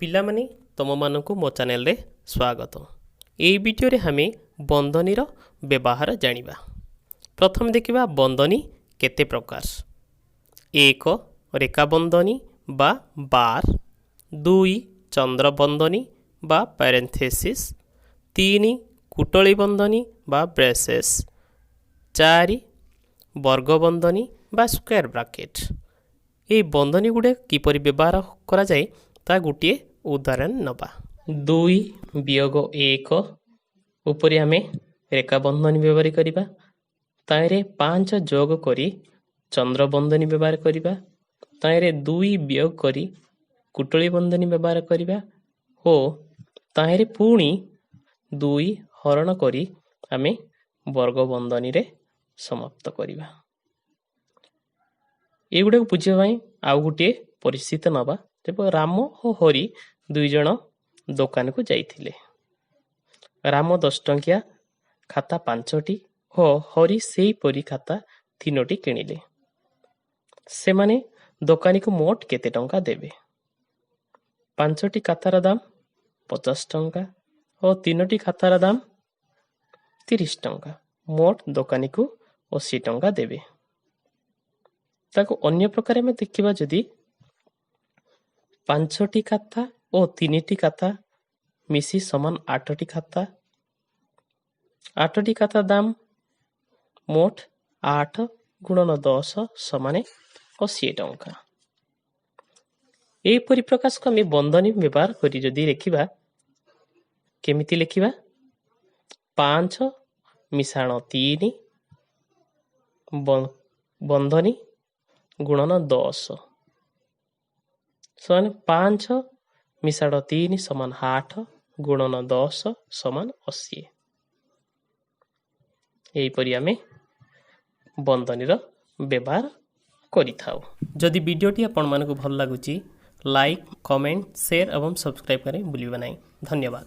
ପିଲାମାନେ, ତୁମମାନଙ୍କୁ ମୋ ଚ୍ୟାନେଲରେ ସ୍ୱାଗତ। ଏହି ଭିଡ଼ିଓରେ ଆମେ ବନ୍ଧନୀର ବ୍ୟବହାର ଜାଣିବା। ପ୍ରଥମେ ଦେଖିବା ବନ୍ଧନୀ କେତେ ପ୍ରକାର। ଏକ, ରେଖା ବନ୍ଧନୀ ବା ବାର। ଦୁଇ, ଚନ୍ଦ୍ର ବନ୍ଧନୀ ବା ପ୍ୟାରେନ୍ଥେସିସ୍। ତିନି, କୁଟଳୀ ବନ୍ଧନୀ ବା ବ୍ରେସେସ୍। ଚାରି, ବର୍ଗ ବନ୍ଧନୀ ବା ସ୍କୋୟାର ବ୍ରାକେଟ୍। ଏହି ବନ୍ଧନୀ ଗୁଡ଼ିକ କିପରି ବ୍ୟବହାର କରାଯାଏ, ତା ଗୋଟିଏ ଉଦାହରଣ ନେବା। ଦୁଇ ବିୟୋଗ ଏକ ଉପରେ ଆମେ ରେଖା ବନ୍ଧନୀ ବ୍ୟବହାର କରିବା। ତାହିଁରେ 5 ଯୋଗ କରି ଚନ୍ଦ୍ର ବନ୍ଧନୀ ବ୍ୟବହାର କରିବା। ତାହିଁରେ 2 ବିୟୋଗ କରି କୁଟଳୀ ବନ୍ଧନୀ ବ୍ୟବହାର କରିବା ଓ ତାହିଁରେ ପୁଣି 2 ହରଣ କରି ଆମେ ବର୍ଗ ବନ୍ଧନୀରେ ସମାପ୍ତ କରିବା। ଏଗୁଡ଼ାକୁ ବୁଝିବା ପାଇଁ ଆଉ ଗୋଟିଏ ପରିସ୍ଥିତି ନେବା। ଯେବେ ରାମ ଓ ହରି 2 ଜଣ ଦୋକାନକୁ ଯାଇଥିଲେ, ରାମ 10 ଟଙ୍କିଆ ଖାତା ପାଞ୍ଚଟି ଓ ହରି ସେହିପରି ଖାତା ତିନୋଟି କିଣିଲେ। ସେମାନେ ଦୋକାନୀକୁ ମୋଟ କେତେ ଟଙ୍କା ଦେବେ? ପାଞ୍ଚଟି ଖାତାର ଦାମ 50 ଟଙ୍କା ଓ ତିନୋଟି ଖାତାର ଦାମ 30 ଟଙ୍କା। ମୋଟ ଦୋକାନୀକୁ 80 ଟଙ୍କା ଦେବେ। ତାକୁ ଅନ୍ୟ ପ୍ରକାର ଆମେ ଦେଖିବା ଯଦି, ପାଞ୍ଚଟି ଖାତା ଓ ତିନିଟି ଖାତା ମିଶି ସମାନ ଆଠଟି ଖାତା। ଆଠଟି ଖାତା ଦାମ ମୋଟ 8 ଗୁଣନ 10 ସମାନ 80 ଟଙ୍କା। ଏହି ପରିପ୍ରକାଶକୁ ଆମେ ବନ୍ଧନୀ ବ୍ୟବହାର କରି ଯଦି ଲେଖିବା, କେମିତି ଲେଖିବା? 5 ମିଶାଣ 3 ବନ୍ଧନୀ ଗୁଣନ 10 ସମାନ 5 ମିଶାଣ 3 ସମାନ 8 ଗୁଣନ 10 ସମାନ 80। ଏହିପରି ଆମେ ବନ୍ଧନୀର ବ୍ୟବହାର କରିଥାଉ। ଯଦି ଭିଡ଼ିଓଟି ଆପଣମାନଙ୍କୁ ଭଲ ଲାଗୁଛି, ଲାଇକ୍, କମେଣ୍ଟ, ସେୟାର ଏବଂ ସବସ୍କ୍ରାଇବ୍ କରି ଭୁଲିବେ ନାହିଁ। ଧନ୍ୟବାଦ।